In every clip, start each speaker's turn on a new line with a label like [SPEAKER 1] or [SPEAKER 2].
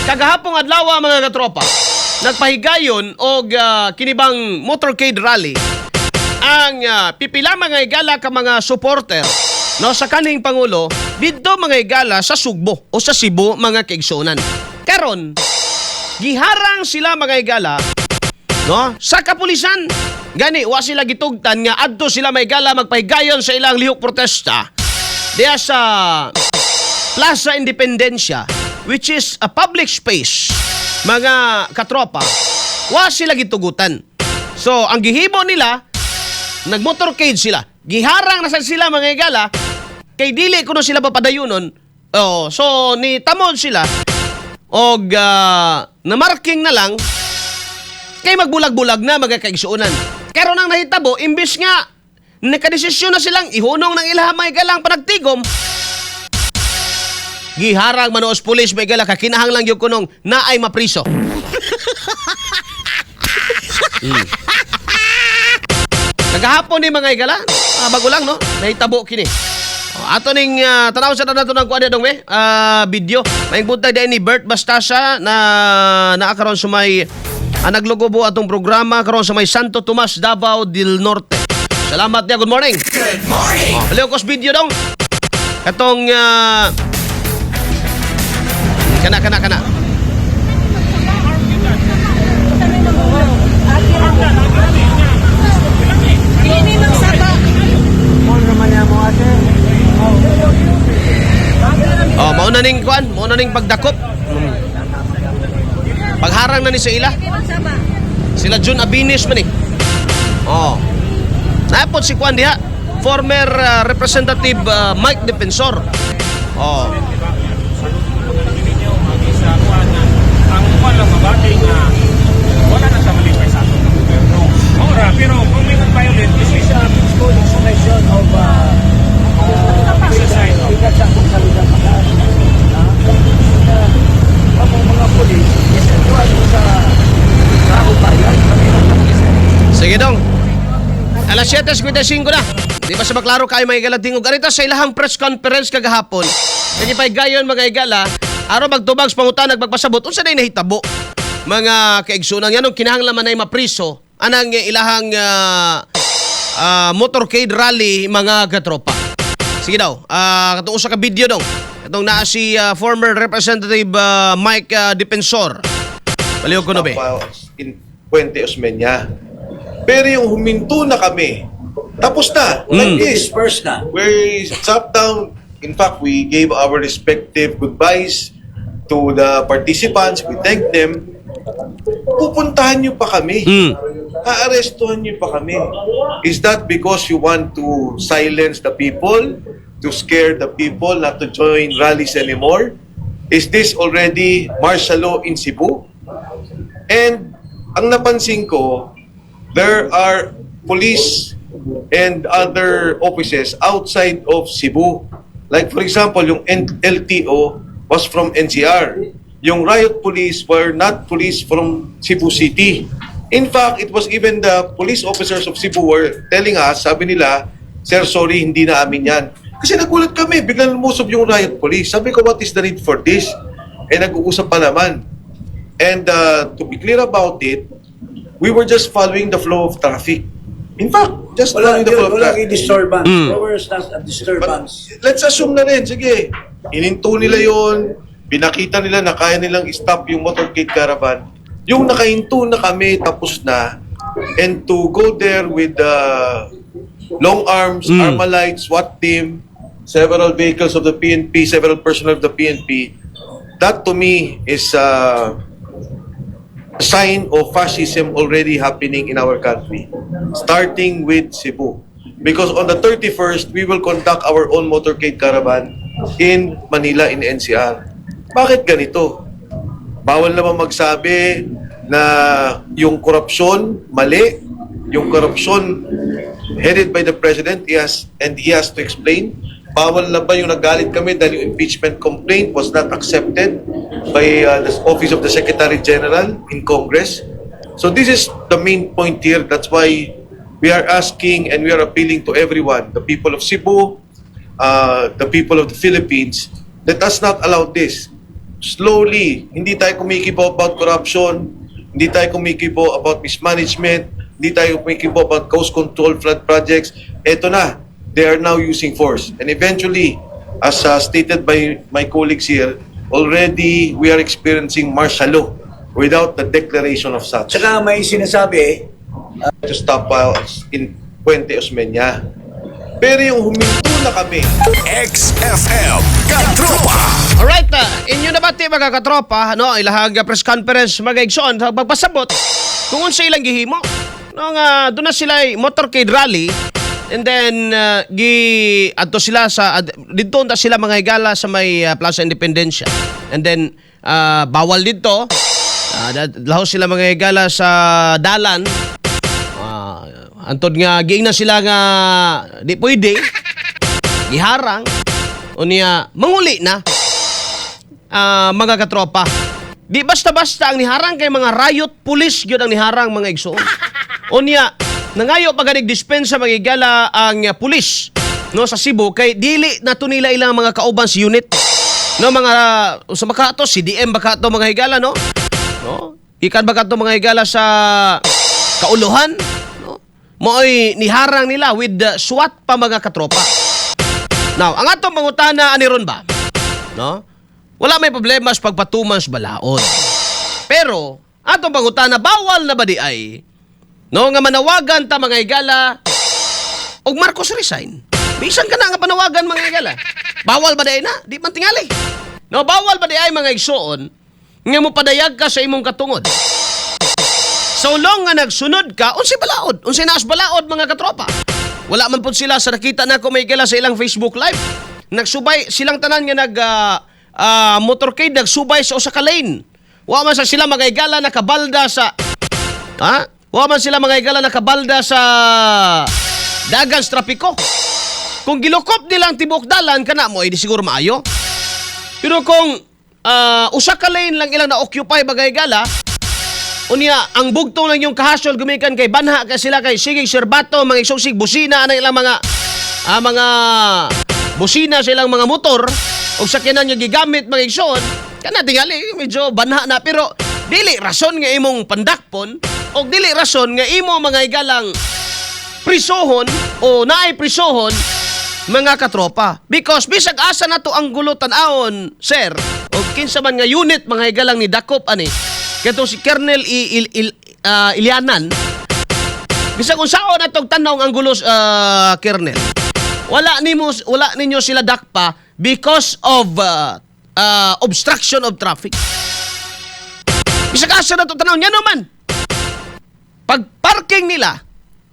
[SPEAKER 1] Kagahapong adlaw, mga katropa, nagpahigayon og kinibang motorcade rally ang pipila, mga higala, ka mga supporter, no, sa kaning pangulo didto, mga higala, sa Sugbo o sa Cebu, mga kaigsuonan. Karon giharang sila, mga higala, no, sa kapulisan. Gani wa sila gitugtan nga adto sila, mga higala, magpahigayon sa ilang lihok protesta diya sa Plaza Independencia, which is a public space, mga katropa. Wa sila gitugutan. So ang gihimo nila, nagmotorcade sila. Giharang na sad sila, mga higala, kay dili kuno sila papadayunon. Oh, so ni tamod sila og na-marking na lang kay magbulag-bulag na, mga kaigsuonan. Karon ang nahitabo, imbis nga nakadesisyon na silang ihunong ng ilaha, mga higalang panagtigom, giharang manuos pulis, mga higala, kakinahanglan gyud kunong naay mapriso. Kagahapon ni, mga higala, bago lang, no, nahitabo kini. Oh, ato ning tanaw sa nato ng kuan dong we, video. May buntag din ni Bert Bastasa na naa karon sa may naglugobo atong programa karon sa may Santo Tomas, Davao del Norte. Salamat niya. Good morning. Good morning. Oh, baliw kos video dong. Katong kana kana kana.
[SPEAKER 2] Ini magsaba.
[SPEAKER 1] Oh, mao na ning kuan, mao na ning pagdakop. Pagharang na ni sa ila.
[SPEAKER 2] Ini magsaba.
[SPEAKER 1] Sila June Abinis man eh. Oh. Napot si Kwan diha. Former Representative Mike Defensor. Oh.
[SPEAKER 3] Ninyo sa kuan nga ang kuan lang mabati nga wala na sa malipay sa atong gobyerno. Ora, pero kung may violent, this is a
[SPEAKER 4] Peaceful expression of
[SPEAKER 3] exercise of
[SPEAKER 4] bigat sa akong salida makaas. Ang mga pulis, is sa tao bayan, kami lang.
[SPEAKER 1] Sige dong. Alas 7:55 na. Di ba sa maklaro kayo, mga higala, tingog. Arita sa ilahang press conference kagahapon. Kaya gayon, mga higala, aron magtubag sa pangutana, nagpagpasabot unsa na nahitabo, mga kaigsunan, yan kinahanglan man ay mapriso anang ilahang motorcade rally, mga katropa. Sige daw, katong usa ka video dong. Katong naa si former Representative Mike Defensor. Palihog ko no be.
[SPEAKER 5] In Puente Osmeña. Pero yung huminto na kami, tapos na, like this.
[SPEAKER 4] Disperse na.
[SPEAKER 5] We sat down. In fact, we gave our respective goodbyes to the participants. We thanked them. Pupuntahan niyo pa kami. Aarestuhan niyo pa kami. Is that because you want to silence the people? To scare the people not to join rallies anymore? Is this already martial law in Cebu? And ang napansin ko, there are police and other offices outside of Cebu. Like for example, yung LTO was from NCR. Yung riot police were not police from Cebu City. In fact, it was even the police officers of Cebu were telling us, sabi nila, "Sir, sorry, hindi na amin yan." Kasi nagulat kami, biglang lumusob yung riot police. Sabi ko, "What is the need for this?" Eh, nag-uusap pa naman. And to be clear about it, we were just following the flow of traffic. In fact, just
[SPEAKER 4] Wala,
[SPEAKER 5] following the flow of
[SPEAKER 4] wala
[SPEAKER 5] traffic.
[SPEAKER 4] Disturbance. There was not a
[SPEAKER 5] But
[SPEAKER 4] disturbance.
[SPEAKER 5] let's assume na rin, sige, ininto nila yon, pinakita nila na kaya nilang stop yung motorcade caravan. Yung nakahinto na kami, tapos na, and to go there with the long arms, Armalite, SWAT team, several vehicles of the PNP, several personnel of the PNP, that to me is a sign of fascism already happening in our country, starting with Cebu. Because on the 31st, we will conduct our own motorcade caravan in Manila, in NCR. Bakit ganito? Bawal naman magsabi na yung korupsyon, mali. Yung korupsyon headed by the president, and he has to explain. Bawal na ba yung nagalit kami dahil yung impeachment complaint was not accepted by the Office of the Secretary General in Congress? So this is the main point here. That's why we are asking and we are appealing to everyone, the people of Cebu, the people of the Philippines, let us not allow this. Slowly, hindi tayo kumikibo about corruption, hindi tayo kumikibo about mismanagement, hindi tayo kumikibo about cost control flood projects. Eto na, they are now using force. And eventually, as stated by my colleagues here, already we are experiencing martial law without the declaration of such
[SPEAKER 4] Tsaka may sinasabi,
[SPEAKER 5] to stop us in Puente Osmeña. Pero yung huminto na kami,
[SPEAKER 6] XFM Katropa.
[SPEAKER 1] Alright, inyo na bati, mga katropa, no, ilahang press conference, mga igsoon, sa pagpasabot kung unsa ilang gihimo. No nga doon na sila ay motorcade rally and then gi adto sila sa didto na sila, mga higala, sa may Plaza Independencia. And then bawal didto. Laho sila, mga higala, sa dalan. Antod nga giingnan sila nga di pwede, giharang. Unya manguli na mga katropa. Di basta-basta ang niharang kay mga riot police gyud ang niharang, mga igsoon. Unya nangayo pa ganig dispensa, mga higala, ang pulis, no, sa Cebu kay dili na to nila ilang mga kauban sa unit. No, mga sa makato CDM ba kato, mga higala, no? No? Ikan ba kato, mga higala, sa kauluhan, no? Mo'y niharang nila with the SWAT pa, mga katropa. Now, ang atong pangutana ani ron ba? No? Wala may problema sa pagpatuman sa balaod. Pero, atong pangutana, bawal na ba di ay, no, nga manawagan ta, mga higala, og "Marcos resign"? Bisan ka na nga panawagan, mga higala. Bawal ba di ay na? Di man tingali. No, bawal ba di ay, mga igsoon, nga mo padayag ka sa imong katungod? So long nga nagsunod ka, unsay balaod? Unsay naas balaod, mga katropa? Wala man pud sila sa nakita na ko may kila sa ilang Facebook Live. Nagsubay silang tanan nga nag motorcade, nagsubay sa usa ka lane. Wa man sa sila, mga higala, nakabalda sa, ha? Wa man sila, mga higala, nakabalda sa dagan sa trapiko. Kung gilukop nilang tibok dalan kana mo, eh, di siguro maayo. Pero kung usa ka lane lang ilang na-occupy, mga higala, unya, ang bugtong lang yung kahasol gumikan kay banha kay sila kay sige serbato, mga igsugsig busina ang ilang mga busina sa ilang mga motor ug sakyanan nga gigamit, mga igsoon, kana tingali medyo banha na, pero dili rason nga imong pandakpon o dili rason nga imo, mga higalang, prisohon o naay prisohon, mga katropa, because bisag asa na to ang gulo tan-awon, sir, o kinsa man nga unit, mga higalang, ni dakop ani katong si Colonel Ilianan, bisag unsaon atong tan-aw ang gulo, Colonel, wala nimo, wala ninyo sila dakpa because of obstruction of traffic. Bisag asa na to tan-aw nya naman, pag parking nila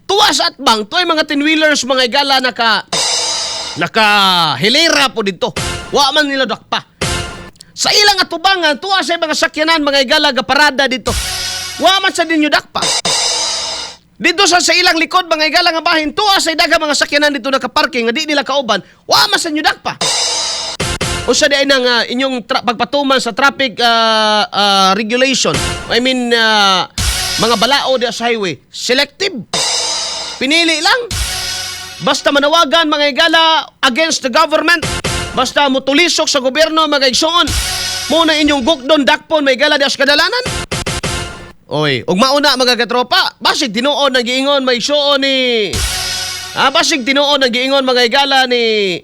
[SPEAKER 1] tuwa sa atbang tuway mga 10 wheelers, mga higala, naka naka hilera po dito, wa man nila dakpa. Sa ilang atubangan tuwa sa mga sakyanan, mga higala, gaparada dito, wa man sa ninyo dakpa. Dito sa ilang likod, mga higala, nga bahin, tuwa sa daghang mga sakyanan dito nakaparking nga di nila kauban, wa man sa inyo dakpa. Usa di ay nang inyong pagpatuman sa traffic regulation, I mean mga balaod sa highway, selective, pinili lang. Basta manawagan, mga higala, against the government, basta mutulisok sa gobyerno, mga igsoon, muna inyong gukdon, dakpon, mga higala, dias kadalanan. Oy, ug mauna, mga katropa, basig tinuod ang giingon may igsoon ni basig tinuod ang giingon, mga higala, ni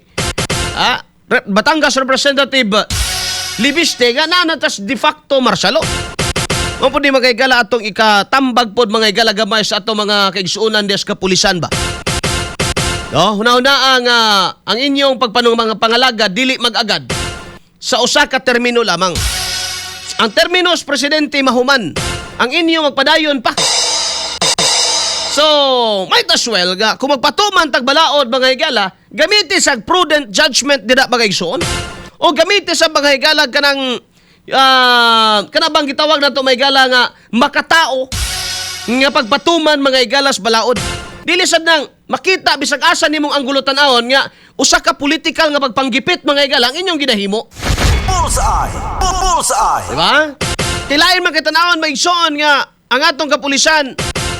[SPEAKER 1] Batangas Representative Libiste nga naa na tas de facto martial law. Mo pud ni, mga higala, atong ikatambag pod, mga higala, gamay sa atong mga kaigsuonan des kapulisan ba. No, huna-huna ang inyong pagpanong mga pangalaga dili mag-agad sa usa ka termino lamang. Ang termino sa presidente mahuman, ang inyo magpadayon pa. So, might as well ga kung magpatuman tag balaod, mga higala, gamiti sa prudent judgment dida, mga igsoon. O gamiti sa mga higala kanang kana bang gitawag nato, mga higala, nga makatao nga pagpatuman, mga higala, sa balaod. Dili sad nang makita bisag asa nimong anggulo tan-awon nga usa ka political nga pagpanggipit, mga higala, ang inyong ginahimo.
[SPEAKER 6] Bullseye! Bullseye!
[SPEAKER 1] Di ba? Tilain man kitanawon, may igsoon, nga ang atong kapulisan,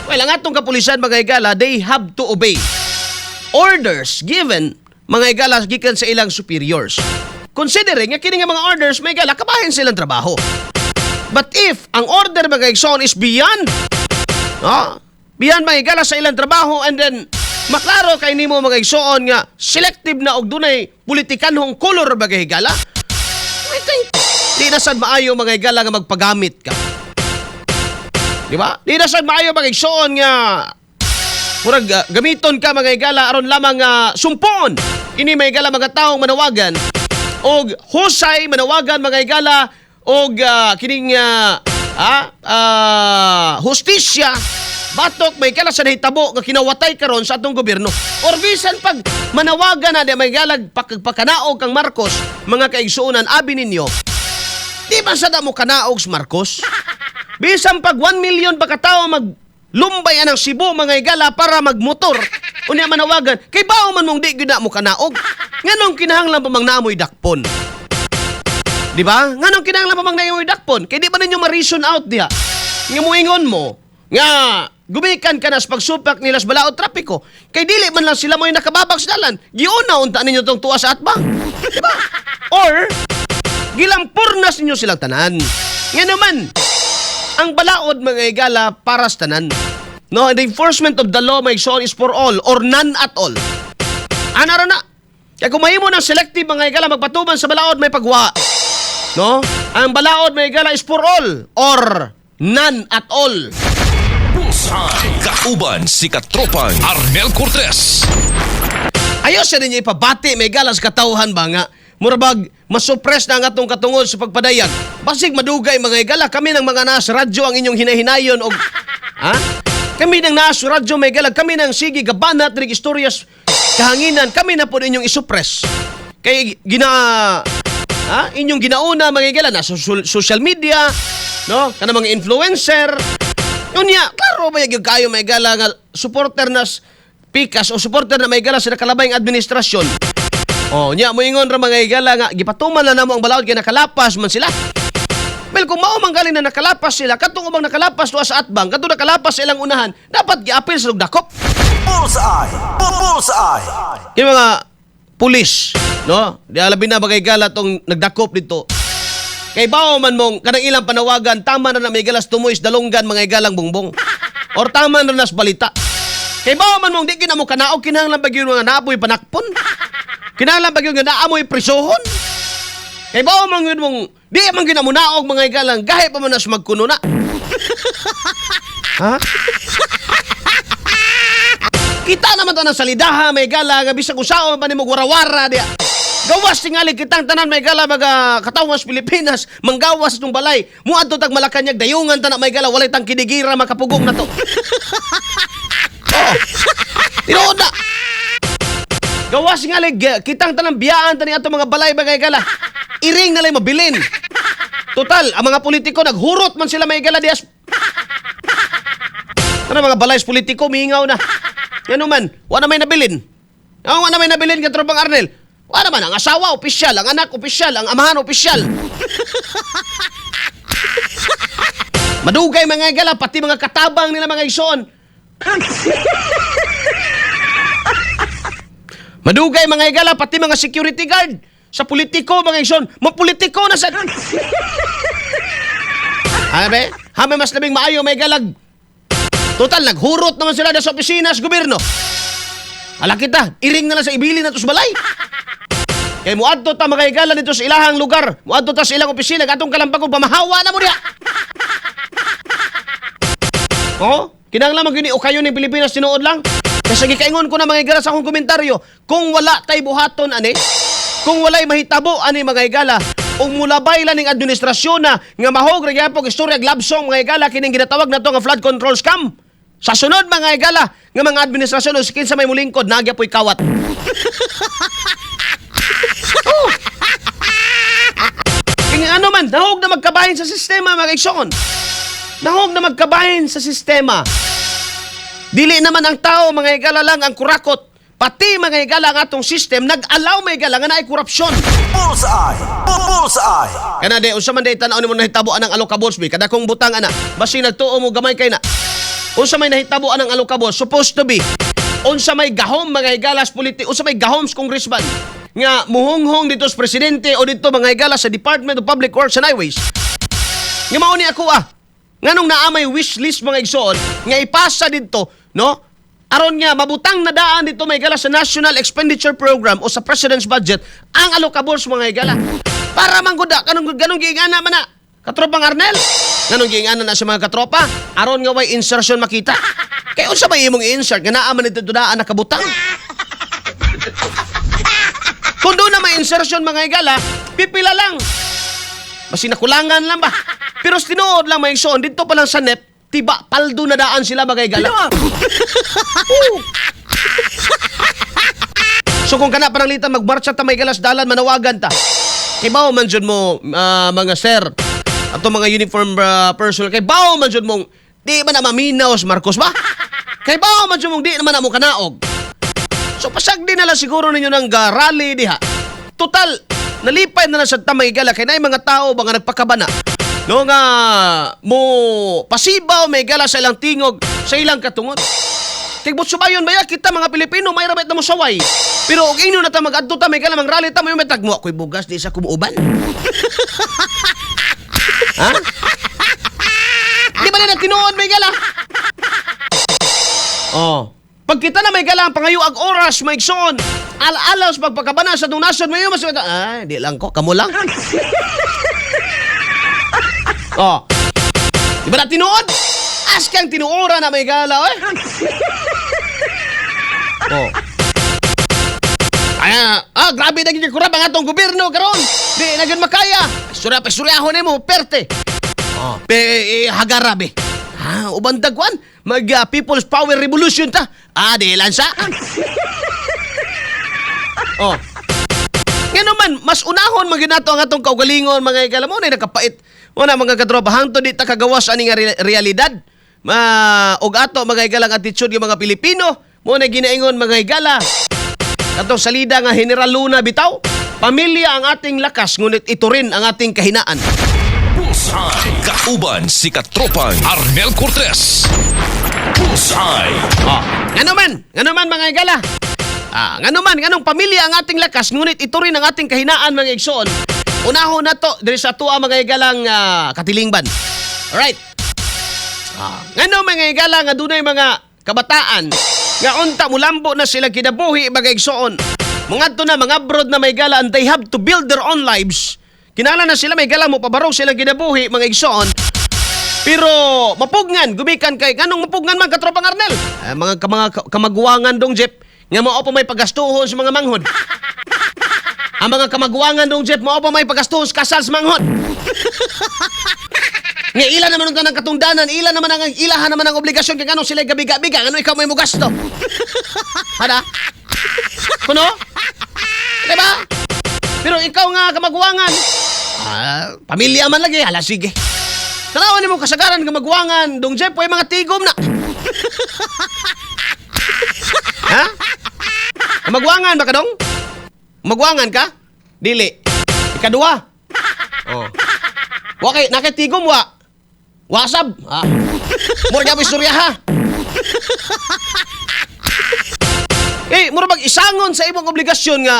[SPEAKER 1] well, ang atong kapulisan, mga higala, they have to obey orders given, mga higala, gikan sa ilang superiors. Considering nga kini nga mga orders, mga higala, kabahin silang trabaho. But if ang order, mga igsoon, is beyond, no? Beyond, mga higala, sa ilang trabaho and then maklaro kay nimo, mga igsoon, nga selective na og dunay politikanhong color, mga higala, I think di na sad maayo, mga higala, nga magpagamit ka. Di ba? Di na sad maayo, mga igsoon, nga murag gamiton ka, mga higala, aron lamang sumpon kini, mga higala, mga taong manawagan og husay, manawagan, mga higala, og kining hustisya batok, mga higala, sa nahitabo nga kinawatay karon sa atong gobyerno, or bisan pag manawagan na di, mga higala, pagkanaog kang Marcos. Mga kaigsuonan, abi ninyo, di ba sa mo kanaog sa Marcos? Bisan pag 1 million pa katao mag lumbay anang Cebu, mga higala, para magmotor unya manawagan, kay bao man mong di gyud na mo kanaog, nganong kinahanglan pa mang naamoy dakpon? Di ba? Nganong kinahanglan pa mang naamoy dakpon? Kay di ba ninyo ma-reason out diha nga muingon mo nga gumikan ka na sa pagsupak nila sa balaod trapiko, kay dili man lang sila mo'y nakababag sa dalan? Giuna unta ninyo tong tuwa sa atbang, di ba? Or gilampurnas ninyo silang tanan. Nga naman ang balaod, mga higala, para sa tanan. No, the enforcement of the law, mga igsoon, is for all or none at all. Ana ra na. Kaya kung mahimo ng selective, mga higala, magpatuman sa balaod, may pagwa. No? Ang balaod, mga higala, is for all or none at all.
[SPEAKER 6] Bullseye. Kauban si Katropang Arnel Cortez.
[SPEAKER 1] Ayaw siya ninyo ipabati, mga higala, sa katawhan ba nga murabag masuppress na ang atong katungod sa pagpadayag. Basig madugay, mga higala, kami ng mga nasa radyo ang inyong hinahinayon og ha? Kami nang nasa radyo, mga higala, kami nang sige gabanat rig istoryas kahanginan, kami na po inyong isuppress. Kay gina ha? Inyong ginauna, mga higala, nasa social media, no? Kana mga influencer. Unya, klaro ba yung kayo, mga higala, nga supporter na pikas o supporter na, mga higala, sa nakalabayng administrasyon. Oh, nya moingon ra, mga higala, nga gipatuman na namo ang balaod kay nakalapas man sila. Well, kung mao man galing na nakalapas sila, katong ubang nakalapas tuwa sa atbang, katong nakalapas sa ilang unahan, dapat giapil sa dakop.
[SPEAKER 6] Bullseye. Bullseye.
[SPEAKER 1] Yung mga pulis, no? Di labi na, mga higala, tong nagdakop dito. Kay bao man mong kanang ilang panawagan, tama na na may galas tumoy sa dalunggan, mga higalang bongbong. Or tama na nas balita. Kay bao man mong di gyud mo kanaog, kinahanglan ba gyud nga naamoy panakpon? Kinahanglan ba gyud nga naamoy prisohon? Kay bao man gyud mong di man gyud mo naog, mga higalang, gahi pa man nas magkuno na. Ha? Kita naman to ng salidaha, mga higala, nga bisag usaon pa nimo warawara diya. Gawas tingali kitang tanan, mga higala, mga katawas Pilipinas, manggawas itong balay. Muadto tag Malacañang, dayungan ta na, mga higala, walay tang kinigira makapugong na to. Oh. Tinuod na. Gawas tingali kitang tanan biyaan tani ato mga balay, mga higala. Iring na lang mabilin. Total, ang mga politiko naghurot man sila, mga higala, dias. Ano mga balay sa politiko, mihingaw na. Ano man, wala may nabilin. Ang wala may nabilin, katropang Arnel. Wala naman, ang asawa, opisyal, ang anak, opisyal, ang amahan, opisyal. Madugay, mga higala, pati mga katabang nila, mga igsoon. Madugay, mga higala, pati mga security guard sa politiko, mga igsoon. Mapolitiko na sa. Habe, habe mas labing maayo, mga higala. Total, naghurot naman sila sa opisina sa gobyerno. Ala kita, iring na lang sa ibili na to sa balay. Kay muadto ta, mga higala, dito sa ilahang lugar, muadto ta sa ilang opisina, atong kalampagong pamahawa na mo diha. Oo, kinahanglan man gyud ni o kayo ning Pilipinas tinuod lang. Kasi gikaingon ko na, mga higala, sa akong komentaryo, kung wala tay buhaton ani, kung walay mahitabo ani, mga higala, ug mulabay lang ning administrasyon na nga mahog ra gyapon istorya love song, mga higala, kining ginatawag nato nga flood control scam. Sa sunod, mga higala, nga mga administrasyon o kinsa may mulingkod, nagya po'y kawat. Oh. Kaya ano man, nahog na magkabahin sa sistema, mga igsoon. Nahog na magkabahin sa sistema. Dili naman ang tao, mga higala, lang ang kurakot. Pati, mga higala, ang atong system, nag-allow, mga higala, nga naay korupsyon.
[SPEAKER 6] Bullseye. Bullseye.
[SPEAKER 1] Kana de, unsa man day tan-aw nimo nahitabo anang alokabos bi? Kada kong butang ana, basi nagtuo mo gamay kay na. Unsa may nahitabo anang alokabos? Supposed to be unsa may gahom, mga higalas politi, unsa may gahom sa congressman. nga muhunghong dito sa presidente o dito, mga higala, sa Department of Public Works and Highways. Nga mao ni ako ah. Nganong naa may wish list, mga igsoon, nga ipasa didto, no? Aron nga mabutang na daan dito, mga higala, sa National Expenditure Program o sa President's Budget ang allocables, mga higala. Para mangguda kanong ganong giingana man na. Katropang Arnel, nganong giingana na sa mga katropa aron nga way insertion makita. Kay unsa may imong insert nga naa man dito daan nakabutang? Kung doon na may insertion, mga higala, pipila lang. Basi nakulangan lang ba? Pero sa tinuod lang, mga igsoon, dito pa lang sa NEP, tiba, paldo na daan sila, mga higala. Oo. So kung kana pananglitan magmarcha ta, may galas dalan, manawagan ta. Kay bawo man jud mo mga sir ato mga uniform personnel, kay bawo man jud mong di man na maminaw si Marcos ba? Kay bawo man jud mong di naman na mo kanaog. So pasagdi na lang siguro ninyo ng rally diha. Total, nalipay na lang sa tamay gala kay naay mga tao ba nga nagpakabana. No nga mo pasibaw may gala sa ilang tingog, sa ilang katungod. Kay subayon ba ya kita mga Pilipino may rabet na mo saway. Pero og inyo na ta mag-adto ta may gala mang rally ta may tagmo ako'y bugas di sa kumuuban. Ha? Di ba na tinuod, may gala? Oh. Pag kita na may galang pangayo ag oras, may igsoon. Al-alaw sa pagpakabana sa atong nasod, may mas ay, di lang ko, kamo lang. Oh. Di ba na tinuod? Askang tinuora na may gala, oy. Oh. Ay, grabe na gyud kurap ang atong gobyerno karon. Di na gyud makaya. Surya pa suryahon nimo, perte. Oh, pe eh, hagarabe. Ah, uban dagwan mag People's Power Revolution ta. Ah, di lang sa. Oh. Ngano man, mas unahon man gyud nato ang atong kaugalingon, mga higala mo na nakapait. Wala, mga katropa, hangtod di ta kagawas ani nga realidad. Ma og ato, mga higalang attitude ng mga Pilipino, mo na ginaingon, mga higala. Katong salida nga General Luna bitaw, pamilya ang ating lakas ngunit ito rin ang ating kahinaan.
[SPEAKER 6] Bullseye. Kauban si Katropang Arnel Cortez. Bullseye.
[SPEAKER 1] Oh, ngano man, mga higala. Ah, ngano man, nganong pamilya ang ating lakas ngunit ito rin ang ating kahinaan, mga igsoon. Unahon na to diri sa atoa, mga higalang katilingban. Alright. Ah, ngano, mga higala, nga dunay mga kabataan nga unta mulambo na sila kinabuhi, mga igsoon. Mangadto na mga abroad na may gala and they have to build their own lives. Kinala na sila may gala mo pabarong sila kinabuhi, mga igsoon. Pero mapugngan gumikan kay nganong mapugngan man, katropang Arnel? Ah, mga kamaguwangan dong Jeff nga mao pa may pagastuhon sa mga manghod. Ang mga kamaguwangan dong Jeff mao pa may pagastuhon sa kasal sa manghod. Nga ila naman ang tanang katungdanan, ila naman ang ilahan naman ang obligasyon kay nganong sila gabiga-biga, ngano ikaw may mugasto? Hada? Kuno? Diba? Pero ikaw nga kamaguwangan, pamilya man lagi, hala sige. Tanawan nimo kasagaran kamaguwangan, dong Jeff, way mga tigom na. Ha? Kamaguwangan ba ka dong? Magwangan ka? Dili. Ikaduha. Oh. Wa kay nakatigom wa. Wasab. Ah. Mura gyapon istorya ha. Eh, mura bag isangon sa imong obligasyon nga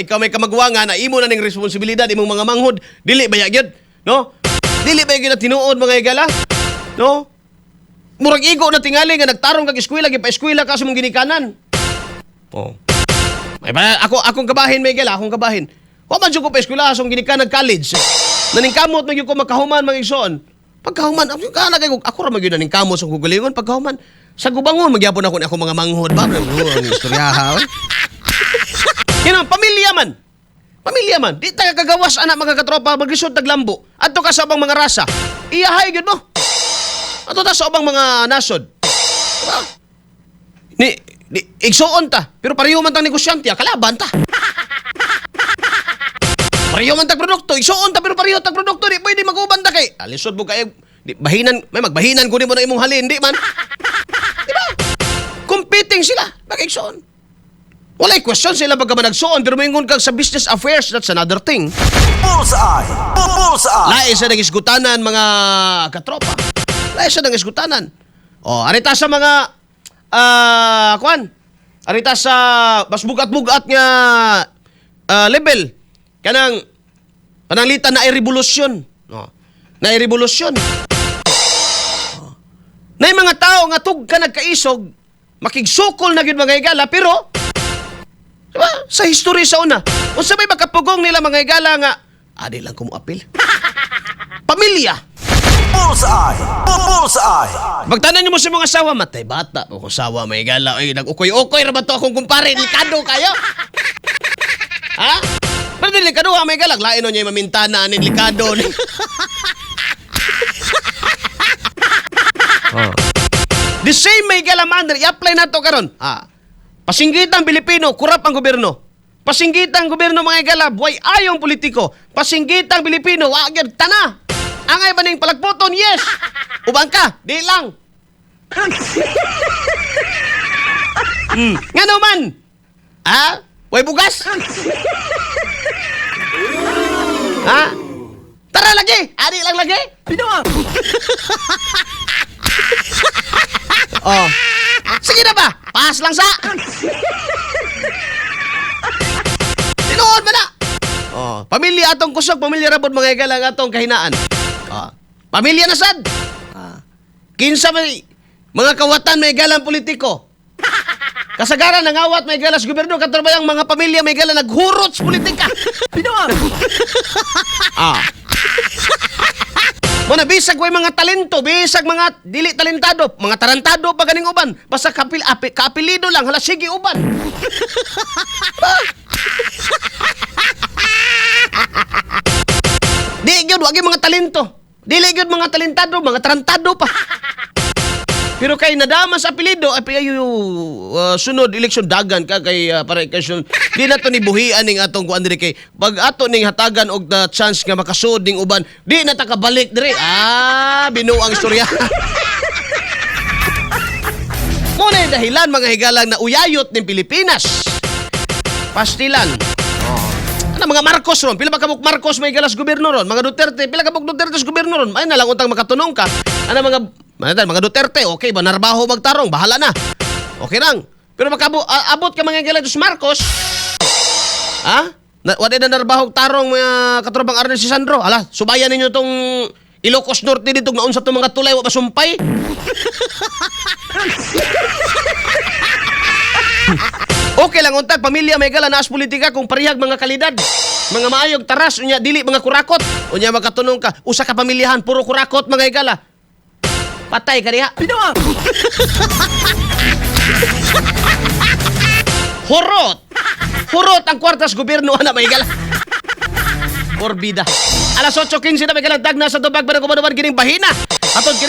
[SPEAKER 1] ikaw may kamagwangan na imo na ning responsibilidad imong mga manghod. Dili ba ya gyud? No? Dili ba gyud na tinuod, mga higala? No? Murag igo na tingali nga nagtarong kag eskwela, gipa-eskwela ka sa imong ginikanan. Oh. May ba ako akong kabahin may gala, akong kabahin. Wa man jud ko pa eskwela sa ginikanan college. Naningkamot man gyud ko makahuman, mga igsoon. Pagkahuman, ako kana kay ako ra man gyud naningkamot sa kugalingon pagkahuman. Sa gubangon magyapon ako ni ako mga manghod ba. Ang istoryaha, oy. Yan ang pamilya man. Pamilya man. Di ta kagawas ana, mga katropa, maglisod taglambo. Adto ka sa ubang mga rasa. Iyahay gyud mo. Adto ta sa ubang mga nasod. Diba? Ni igsuon ta, pero pareho man tang negosyante, kalaban ta. Pareho man tag produkto, igsuon ta pero pareho tag produkto, di pwede mag-uban ta kay. Alisod mo kay di bahinan, may magbahinan kunin mo na imong halin, di man. Di ba? Competing sila, mag-igsuon. Walay question sila pagka managsuon, pero moingon kag sa business affairs, that's another thing.
[SPEAKER 7] Bullseye! Bullseye!
[SPEAKER 1] Lain sa nang mga katropa. Lain sa nang isgutanan. O, arita sa mga kuan. Arita sa mas bugat-bugat nga level kanang pananglitan na ay revolusyon, no? Na ay revolusyon. Oh. Na mga tao nga tug ka nagkaisog, makigsukol na gyud, mga higala, pero diba, sa history sa una, unsa may makapugong nila, mga higala, nga adi lang ko moapil? Pamilya.
[SPEAKER 7] Bullseye! Bullseye!
[SPEAKER 1] Pagtanan niyo mo sa mga asawa, matay bata po kung sawa may gala. Ay, nag-ukoy-ukoy ra ba to akong kumpare? Delikado kayo. Ha? Pero delikado ha, may galag. Lain niya yung mamintana, ni delikado. Ni. Oh. The same, may gala manner, i-apply na to karon. Ah. Pasinggitan Pilipino, kurap ang gobyerno. Pasinggitan gobyerno, mga igala, buhay ayong politiko. Pasinggitan Pilipino, wa gyud tana. Angay ba ning palagputon? Yes. Uban ka, di lang. Ngano man? Ha? Way bugas? Ha? Tara lagi! Ari lang lagi!
[SPEAKER 4] Pinoa!
[SPEAKER 1] Oh. Sige na ba? Pass lang sa. Tinuod ba na? Oh, pamilya atong kusog, pamilya rabod, mga higala, ang atong kahinaan. Oh. Pamilya na sad. Ah. Kinsa may mga kawatan may galang politiko. Kasagaran nangawat may galas gobyerno katrabayang mga pamilya may gala naghurot sa politika.
[SPEAKER 4] Pinoa!
[SPEAKER 1] Ah. Muna bisag way mga talento, bisag mga dili talentado, mga tarantado pa ganing uban. Basta kapil api, kaapelido lang, hala sige uban. Ah. Di gyud wa gyud mga talento. Dili gyud mga talentado, mga tarantado pa. Pero kay nadama sa apelyido, ay ayo, sunod eleksyon dagan ka kay para kay sun, di na to ni buhian ning atong kuan diri kay pag ato ning hatagan og the chance nga makasud ning uban, di na ta kabalik diri. Ah, binuang istorya. Muna yung dahilan, mga higalang, na uyayot ng Pilipinas. Pastilan. Ano mga Marcos ron? Pila ba kabuk Marcos may galas gobyerno ron? Mga Duterte, pila kabuk Duterte sa gobyerno ron? Ay na lang untang makatunong ka. Ano mga Duterte, okay ba narbaho magtarong, bahala na. Okay lang. Pero makabo abot ka mga galas Marcos. Ha? Na, wala na narbaho tarong, mga katrobang Arnel si Sandro. Ala, subayan ninyo tong Ilocos Norte dito naunsa tong mga tulay wa pa sumpay. Okay lang untag pamilya may gala naas politika kung parehag mga kalidad. Mga maayog taras unya dili mga kurakot. Unya makatunong ka usa ka pamilyahan puro kurakot, mga higala. Patay ka diha.
[SPEAKER 4] Pinoa!
[SPEAKER 1] Hurot. Hurot ang kwartas gobyerno ana, may higala. Morbida. Alas 8:15 na, may galang, dagna sa tubag para kumanuman gining bahina. Atod kini